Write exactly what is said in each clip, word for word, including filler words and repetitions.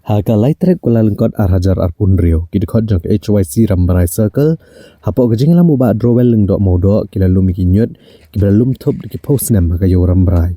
Ha ka lai tarik Kyllalyngkot ar hajar arphew hynriew, ki dkhot jong ka H Y C Rambrai Circle, hapoh ka jingïalam u Bah Drowell Lyngdoh Mawdoh, ki la lum ïa ki ñiut kiba la lum thup da ki phew snem ha ka ïew Rambrai.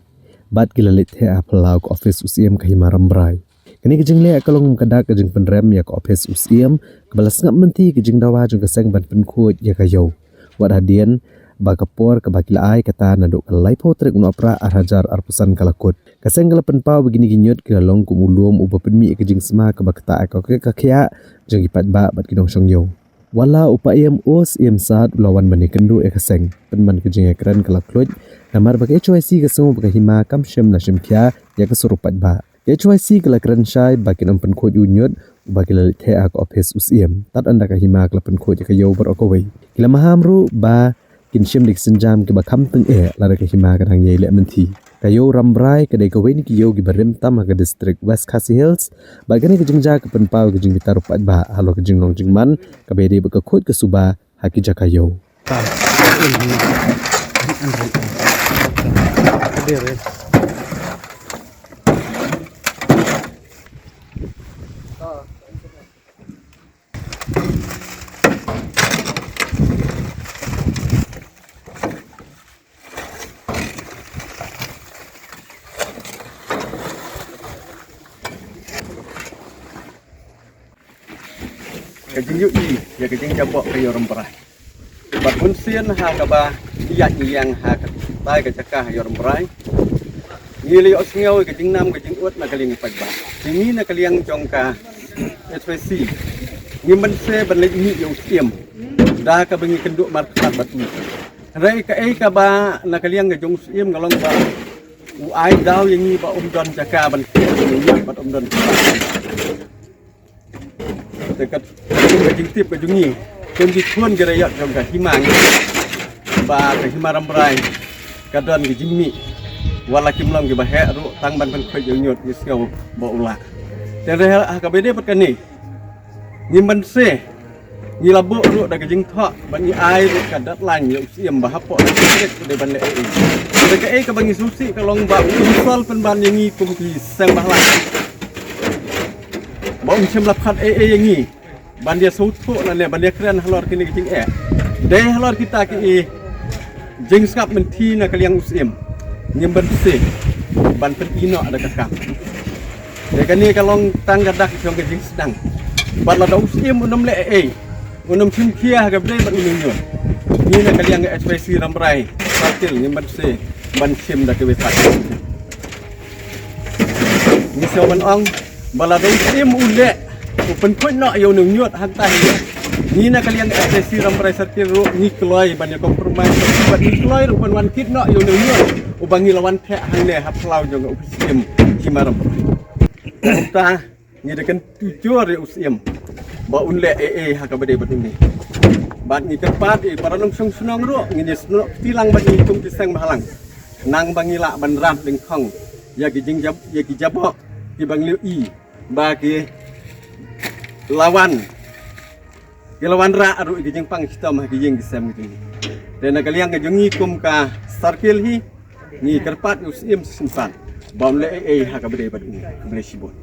Bad ki la leit theh ha phyllaw ka ophis u Syiem ka hima Rambrai. Kane ka jingleh ka long kum ka dak ka jingpynrem ïa ka ophis u Syiem, kaba la sngap mynta ka jingdawa jong ka seng ban pynkhuid ïa ka ïew. Wat hadien ba ka por kaba ki la ai kata naduh ka laiphew tarik u Nohprah ar hajar arphew san ka la kut. Ka seng ka la pynpaw ba kine ki ñiut ki la long kum u lum uba pynmih ïa ka jingsma kaba ktah ïa ka, ka, ka khiah jong ki paidbah bad ki nongshong ïew. Wat la u Paiem, u Syiem Sad u la wan ban ïakynduh ïa ka seng. Pynban ka jingïakren ka la khluid, namar ba ka H Y C ka sngew ba ka hima kam shym la shim khia ïa ka sur u paidbah. Ka H Y C ka la kren shai ba kin ym pynkhuid ïa u ñiut uba ki la leit theh ha ka ophis u Syiem. Tad ynda ka hima ka la pynkhuid ïa ka ïew baroh kawei. Ki la maham ruh ba kin shim da ki sienjam kiba kham tyngeh lada ka hima ka dang ïai leh mynta. Ka ïew Rambrai ka dei kawei na ki ïew kiba rim tam ha ka district West Khasi Hills. Bad kane ka jingjia ka pynpaw ka jingbitar u paidbah halor ka jinglong jingman kaba ïadei bad ka khuid ka suba ha ki jaka ïew. Ka jingïohi ïa ka jingjabok ka ïew Rambrai. Bad bunsien ha kaba ïaid ïeng ha katai ka jaka ha ïew Rambrai, ngi la ïohsngew ïa ka jingnam ka jingud na ka liang paidbah. Te ngi na ka liang jong ka H Y C ngim banse ban leit mih ïa u Syiem da kaba ngi kynduh markylliang bad u. Hynrei kaei kaba na ka liang ka jong u Syiem ka long ba u ai daw ïa ngi ba um don jaka ban kiew ïa ngi bad um don jaka. Te kat ka jingtip ka jong ngi, kum ki khun ki raiot jong ka hima ngi, ba ka hima Rambrai ka don ki jingmih, wat la kim long kiba heh ruh, tang ban pynkhuid ïa u ñiut ngi sngew ba u lah. Te hynrei ha kaba ïadei bad kane, ngim banse, ngi la buh ruh da ka jingthoh ba ngi ai ruh ka deadline ïa u Syiem ba hapoh ka tarik u dei ban leh ei ei. Te kaei kaba ngi sngewsih ka long ba u insult pynban ïa ngi kum ki seng bhalang. Ba um shym la khot ei ei ïa ngi ban ïa sngewthuh lane ban ïa kren halor kine ki jingeh. Dei halor kita ki jingsngap mynta na ka liang u Syiem ngim banse ban pyni noh da ka kam. Te kane ka long tang ka dak jong ka jingsdang. Bad lada u Syiem un ym leh ei ei, un ym shim khia ha kaba ïadei bad une u ñiut, ngi na ka liang ka H Y C Rambrai Circle ngim banse ban shim da kiwei pat. Ngi sngew ban ong ba lada u Syiem u leh, u pynkhuid noh ïa une u ñiut hangta hi, ngi na ka liang ka H Y C Rambrai Circle ruh ngi kloi ban ïa compromise bad ngi kloi ruh ban wan kit noh ïa une u ñiut uba ngi la wan theh hangne ha phyllaw jong u Syiem hima Rambrai. Kumta ngi da kyntu jur ïa u Syiem ba un leh ei ei ha kaba ïadei bad une. Bad ngi kyrpad ïa para nongshong shnong ruh, ngin ïa snoh kti lang bad ngi kum ki seng bhalang, nang ba ngi lah ban rap lyngkhong ïa ki jingjab, ïa ki jabok kiba ngi la ïohi ba ki la wan, ki la wanrah ruh ïa ki jingpang shitom ha ki ïing ki sem ki jong ngi. Te na ka liang ka jong ngi kum ka circle hi, ngi kyrpad ïa u Syiem shisien ba un leh ei ei ha kaba ïadei bad une. Khublei shibun.